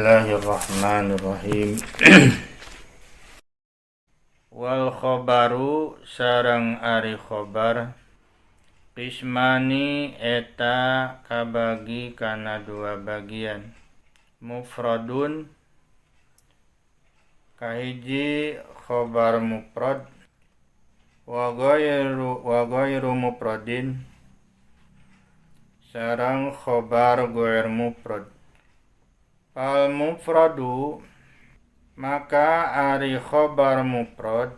Bismillahirrahmanirrahim. Wal khobaru sareng ari khobar qismani eta kabagi kana dua bagian. Mufradun kahiji khobar mufrad wa ghairu mufradin sareng khobar ghair mufrad. Fal mufradu maka ari khobar mufrad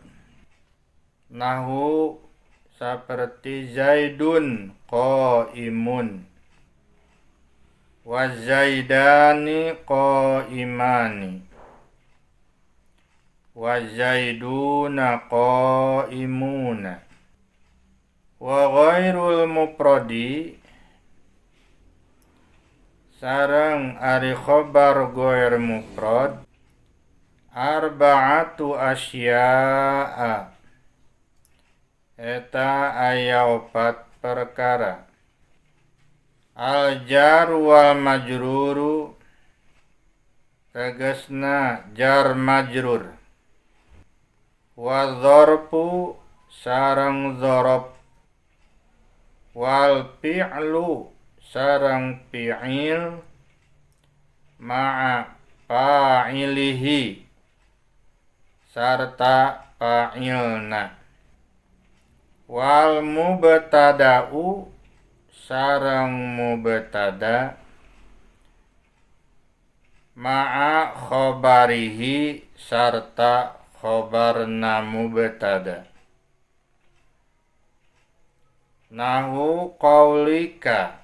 nahu saperti Zaidun qaimun wa Zaidani qaimani wa Zaiduna qaimuna. Wa ghairul mufradi sareng ari khobar ghair mufrad arba'atu asya'a eta aya opat perkara. Al jar wal majruru tegasna jar majrur, wa dzarfu sareng dzaraf, wal fi'lu sareng fi'il ma'a fa'ilihi sarta fa'ilna, wal mubtada'u sareng mubtada ma'a khabarihi sarta khabarna mubtada. Nahu qaulika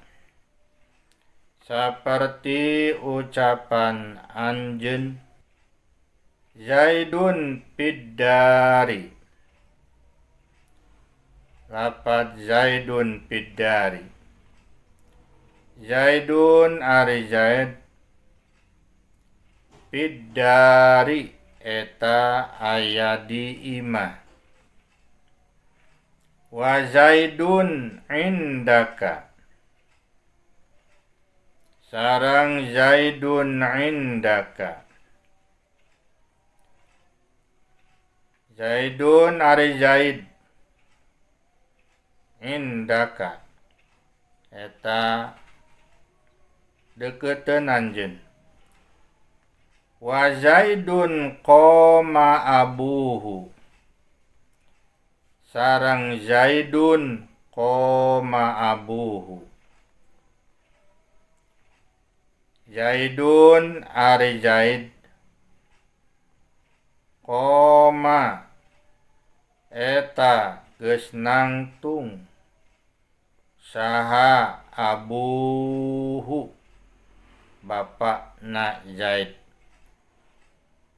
saperti ucapan anjeun Zaidun fiddari. Lapat Zaidun fiddari. Zaidun ari Zaid fiddari eta aya di imah. Wa Zaidun indaka sareng Zaidun indaka. Zaidun ari Zaid indaka eta deukeuteuan anjeun. Wa Zaidun qoma abuhu sareng Zaidun qoma abuhu. Zaidun ari Zaid koma eta geus nangtung saha abuhu bapakna Zaid.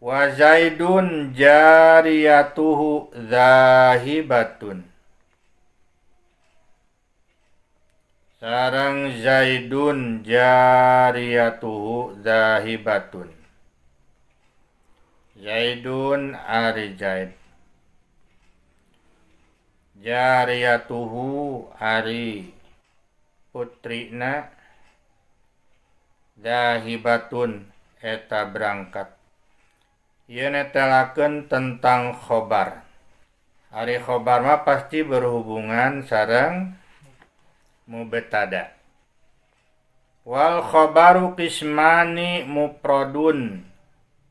Wa Zaidun jariyatuhu zahibatun sareng Zaidun jariyatuhu zahibatun. Zaidun ari Zaid jariyatuhu ari putrina zahibatun eta berangkat. Ieu netelakeun tentang khobar. Ari khobar mah pasti berhubungan sareng mubtada. Wal khobaru qismani mufradun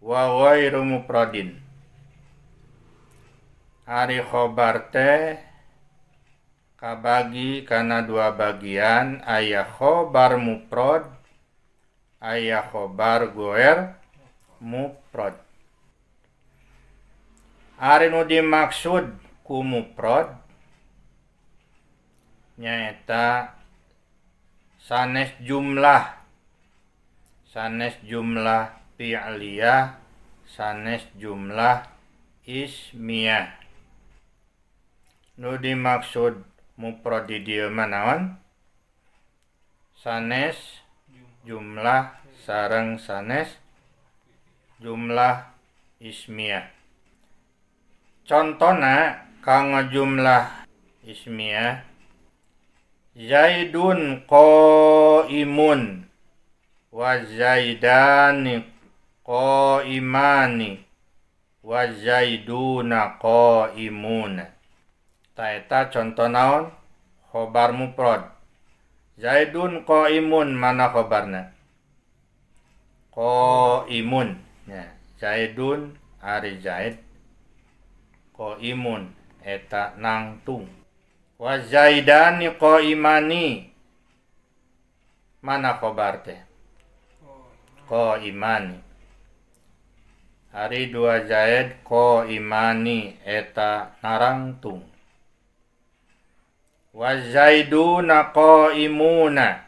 wa ghairu mufradin. Ari khobar teh kabagi kana dua bagian, aya khobar mufrad, aya khobar ghair mufrad. Ari nu dimaksud ku mufrad nyaeta sanes jumlah fi'liyah, sanes jumlah ismiyah. Nu dimaksud mufrad di dieu mah naon? Sanes jumlah sareng sanes jumlah ismiyah. Contona kanggo jumlah ismiyah Zaidun qaimun wa Zaidani Qaimani wa zaiduna qaimuna. Ta eta conto naon? Khobar mufrad. Zaidun qaimun mana khobarna? Qaimun. Ya, Zaidun ari Zaid qaimun eta nangtung. Wa zaidani qaimani mana khobar teh? Qaimani. Ari dua Zaid qaimani eta narangtung. Wa zaiduna qaimuna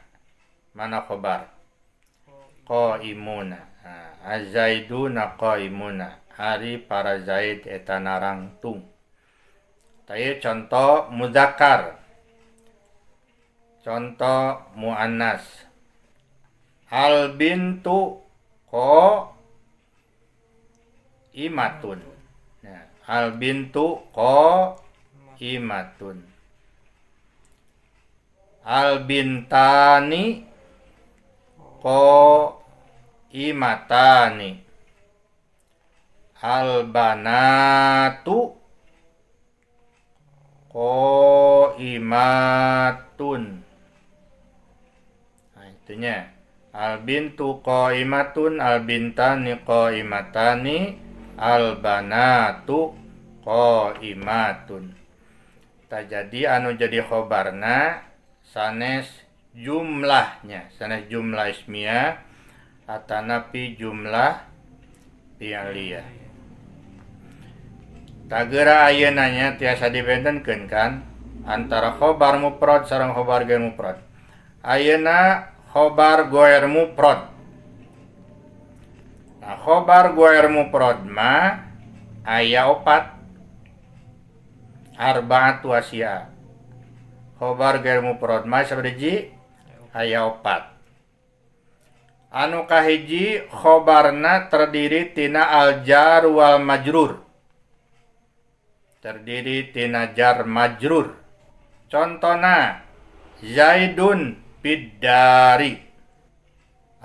mana khobar? Qaimuna. Azaiduna qaimuna ari para Zaid eta narangtung. Tah contoh muzakkar. Contoh muannas. Al bintu qaimatun. Nah, al bintu qaimatun. Al bintani qaimatani. Al banatu qaimatun. Nah, itunya. Al bintu qaimatun, al bintani qaimatani, al banatu qaimatun. Tah jadi anu jadi khobarna sanes jumlahnya, sanes jumlah ismiyah atanapi jumlah fi'liyah. Tagera ayeuna nya tiasa dibentenkeun kan antara khobar mufrad sareng khobar ghair mufrad. Ayeuna khobar ghair mufrad. Nah, khobar ghair mufrad mah aya opat. Arba'atu asya. Khobar ghair mufrad mah sabaraha hiji? Aya opat. Anu kahiji khobarna terdiri tina al-jar wal majrur. Terdiri tina jar majrur. Contona Zaidun fiddari.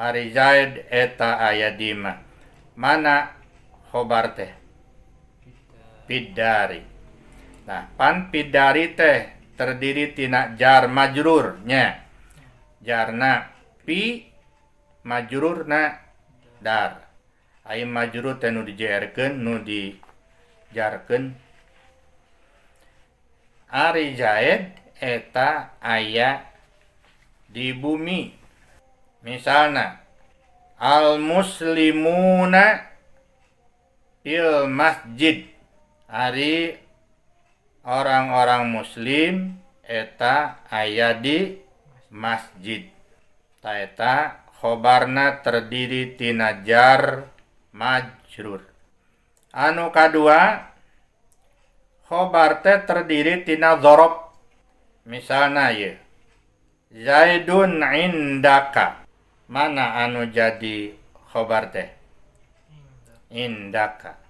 Ari Zaid eta aya di imah. Mana khobar teh? Fiddari. Nah, pan fiddari teh terdiri tina jar majrur nya. Jarna fi majrurna dar. Ai majrur teh nu dijerkeun nu dijarkeun. Ari Zaid eta aya di bumi. Misalna al muslimuna fil masjid. Ari orang-orang muslim eta aya di masjid. Ta eta khobarna terdiri tina jar majrur. Anu kadua khobar teh terdiri tina dzaraf. Misalna ieu Zaidun indaka. Mana anu jadi khobar teh? Indaka.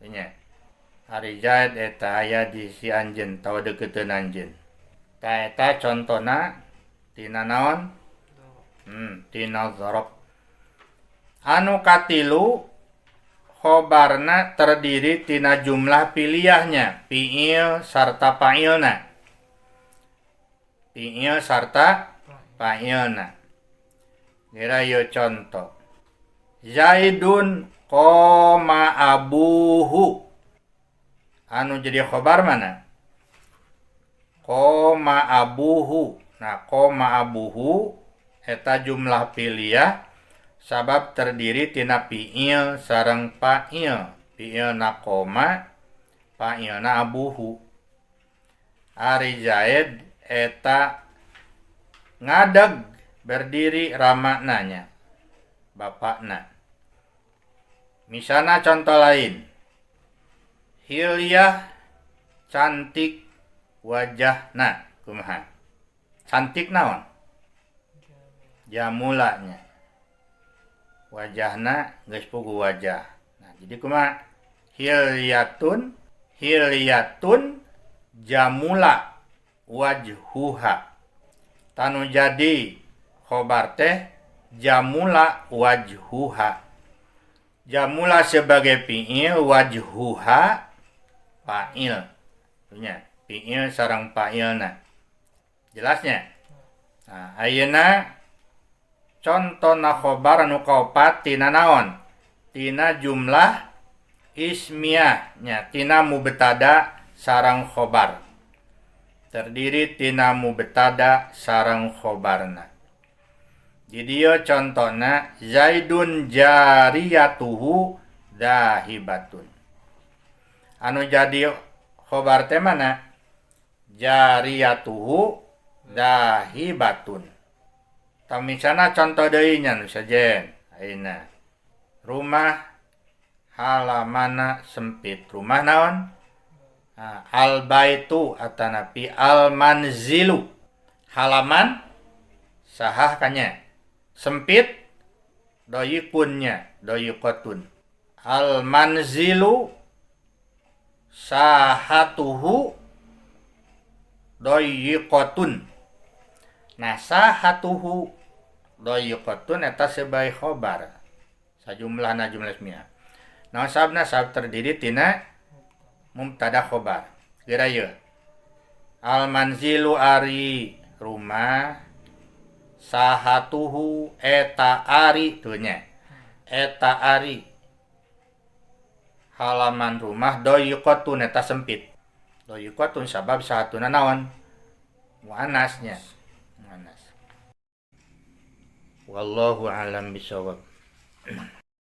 Nya. Ari Zaid eta aya di si anjeun tawa deukeutkeun anjeun. Ta eta contona tina naon? Tina dzaraf. Anu katilu khobarna terdiri tina jumlah piliahnya, fi'il sarta fa'ilna. Fi'il sarta fa'ilna. Kira ieu contoh. Zaidun qoma abuhu. Anu jadi khobar mana? Qoma abuhu. Nah, qoma abuhu eta jumlah piliah sabab terdiri tina fi'il sareng fa'il. Fi'ilna qoma, fa'ilna abuhu. Ari Zaid eta ngadeg berdiri ramana nya, bapakna. Misalna contoh lain. Hilyah cantik wajahna kumaha? Cantik naon? Jamulanya. Wajahna geus puguh wajah. Nah, jadi kumaha? Hilyatun, hilyatun jamula wajhuha. Tanu jadi khobar teh jamula wajhuha. Jamula sebagai fiil, wajhuha fa'il nya, fiil sareng fa'ilna jelasnya. Nah, ayeuna contona khobar anu kaopat tina naon? Tina jumlah ismiyah nya, tina mubtada sareng khobar, terdiri tina mubtada sareng khobarna. Di dieu contona zaidun jariyatuhu dahibatun. Anu jadi khobar teh mana? Jariyatuhu dahibatun. Tah, misalna contoh deui nya, nu sejen ayeuna rumah halamanna sempit. Rumah naon? Nah, al baitu atanapi al manzilu. Halaman sahah kanya? Sempit doyikunnya, doyikotun. Al manzilu sahatuhu doyiqotun. Nah, sahatuhu doyiqotun eta sebagai khobar sajumlahna jumlah ismiyah. Nah, sababna sabab terdiri tina mubtada khobar. Geura ieu al manzilu ari rumah, sahatuhu eta ari tuh nya, eta ari halaman rumah, doyiqotun eta sempit. Doyiqotun sabab sahatuna naon? Muannasnya, muannas. Wallahu alam bisawab.